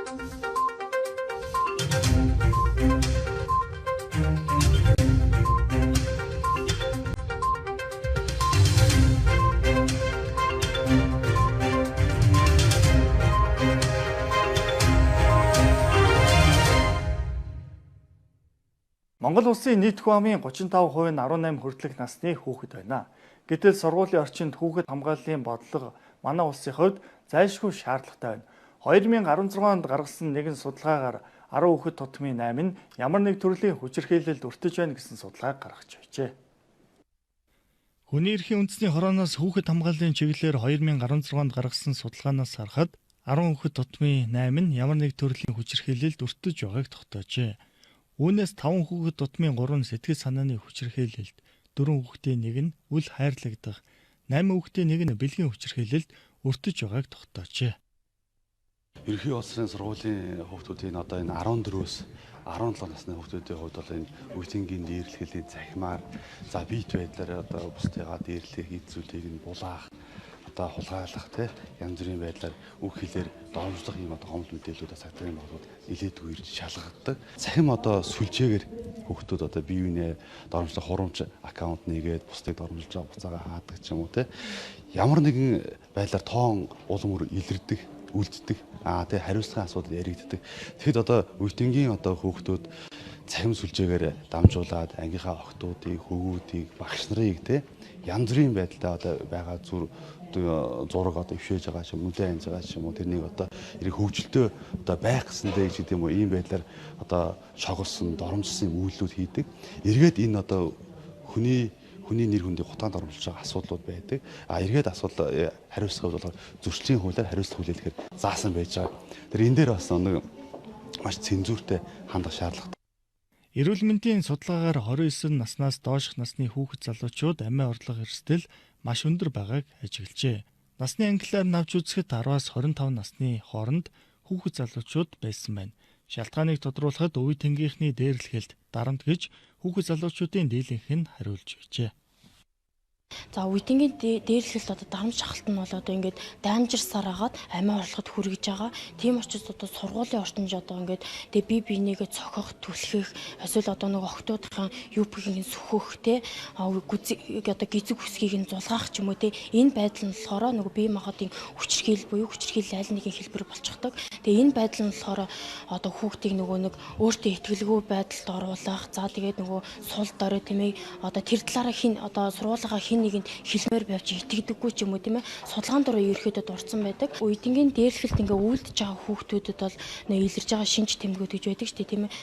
Монгол улсын нийт хүн амын 35% нь 18 хүртэлх насны хүүхэд байна. Гэтэл сургуулийн орчинд хүүхэд хамгааллын бодлого манай улсын хувьд зайлшгүй шаардлагатай байна. 2016 онд гаргасан нэгэн судалгаагаар 10 хүүхэд тутмын 8 нь ямар нэг төрлийн хүчирхийлэлд өртөж байна гэсэн судалгааг гаргаж байжээ. Хүний эрхийн үндэсний хорооноос хүүхэд хамгааллын чиглэлээр 2016 онд гаргасан судалгаанаас харахад 10 хүүхэд тутмын 8 нь ямар нэг төрлийн хүчирхийлэлд өртөж байгааг тогтоожээ. Үүнээс 5 хүүхэд тутмын 3 нь сэтгэл санааны хүчирхийлэлд, 4 хүүхдийн 1 нь үл хайрлагдах, 8 хүүхдийн 1 нь бэлгийн хүчирхийлэлд өртөж байгааг тогтоожээ. Ерөнхий улсын сургуулийн хүүхдүүдийн одоо энэ 14-өөс 17 насны хүүхдүүдийн хувьд бол энэ үеийнгийн дээрлэхлийн захимаар за биет байдлаар одоо бусдыгаа дээрлэх эд зүйлийг нь булаах, одоо хулгайлах тий янз бүрийн байдлаар үг хэлээр доромжлох юм одоо гомдол мэдээллүүд цагдаагийн бодлууд нилээдгүй ирж шалгагддаг. Цахим одоо сүлжээгээр хүүхдүүд одоо бие биенээ доромжлох хурамч аккаунт нэгээд бусдыг доромжилж байгаа буцаага хаадаг ч юм уу тий. Ямар нэгэн байдлаар тоон улам өөр илэрдэг, үлддэг. Тий хариуцлагын асуудал яригддаг. Тэгэхэд одоо үеийнгийн одоо хүүхдүүд цахим сүлжээгээр дамжуулаад ангийнхаа охтуудыг, хөвгүүдийг, багш нарыг тий янз бүрийн байдалтай одоо байгаа зүр зураг одоо өвшөөж байгаа ч юм, нүдэн анж байгаа ч юм уу, тэрнийг одоо эрг хөгжилтөө одоо байх гэсэндээ гэж гэдэг юм уу, ийм байдлаар одоо шоглосон, доромжсон үйлдэлүүд хийдэг. Эргээд энэ одоо хүний нэр хүндийг хутгаанд оромжилж байгаа асуудлууд байдаг. Эргээд асуудал хариуцлага болохоор зөрчлийн хуулиар хариуцлага хүлээлгэхээр заасан байж байгаа. Тэр энэ дээр бас нэг маш цензуртэй хандах шаардлагатай. Эрүүл мэндийн судалгаагаар 29 наснаас доошх насны хүүхэд залуучууд амиа орлох эрсдэл маш өндөр байгааг ажиглажээ. Насны ангилаар навч үзэхэд 10-аас 25 насны хооронд хүүхэд залуучууд байсан байна. Шалтгааныг тодруулахад үе тэнгийнхний дээрлэхэлд дарамт гэж хүүхэд залуучуудын дийлэнх нь хариулж байжээ. За үеийнгийн дээрлэхэлд одоо дарамт шахалт нь бол одоо ингээд дамжирсаар хагаад амиа орлоход хүргэж байгаа. Тийм учраас одоо сургуулийн орчинд одоо ингээд тэгээ бие биенийгээ цохих, түлхэх, эсвэл одоо нэг охтуудын юпгийг нь сүхөх те одоо гизэг хүсгийг нь зулгаах ч юм уу те энэ байдал нь болохоор нөгөө бие махбодын хүчирхийлэл буюу хүчирхийлэл аль нэгэн хэлбэр болчихдог. Тэгээ энэ байдал нь болохоор одоо хүүхдийг нөгөө нэг өөртөө итгэлгүй байдалд оруулах, за тэгээд нөгөө сул дорой тийм ээ одоо тэр талаараа хин одоо сургуулигаа хин нэгэнд хэлмээр байвч итгэдэггүй ч юм уу тийм ээ судалгаан дураа ерөөхдөө дурдсан байдаг. Үеийнгийн дээрлэхэлд ингээ үйлдэж байгаа хүүхдүүдэд бол нөө илэрж байгаа шинж тэмдгүүд гэж байдаг шүү дээ тийм ээ.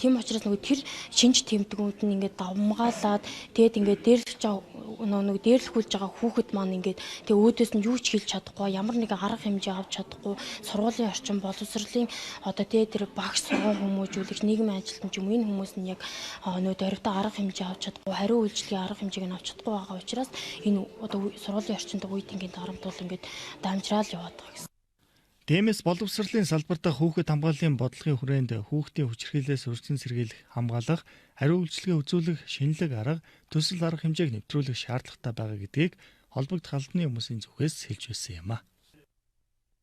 Тийм учраас нөгөө тэр шинж тэмдгүүд нь ингээ давмгаалаад тэгээд ингээ дээрлэж байгаа нөгөө дээрлэхүүлж байгаа хүүхэд маань ингээд тэг өөдөөс нь юу ч хэлж чадахгүй, ямар нэгэн арга хэмжээ авч чадахгүй, сургуулийн орчин боловсролын одоо тэгээ тэр багш сургууль хүмүүжүүлэгч нийгмийн ажилтан ч юм уу энэ хүмүүс нь яг нөгөө дөрвтэй арга хэмжээ авч чадахгүй, хариу үйлчлэгийн арга хэмжээг нь авч чадахгүй байгаа учраас энэ одоо сургуулийн орчинд үеийнгийн дарамт бол ингээд дамжраал яваад байгаа гэсэн. Дэмэс боловсролын салбар дахь хүүхэд хамгааллын бодлогын хүрээнд хүүхдийн хүчирхийллээс өрсөн сэргийлэх, хамгаалах, хариу үйлчилгээ үзүүлэх шинэлэг арга, төсөл арга хэмжээг нэвтрүүлэх шаардлагатай байгаа гэдгийг холбогдох албаны хүмүүсийн зүгээс хэлж байсан юм а.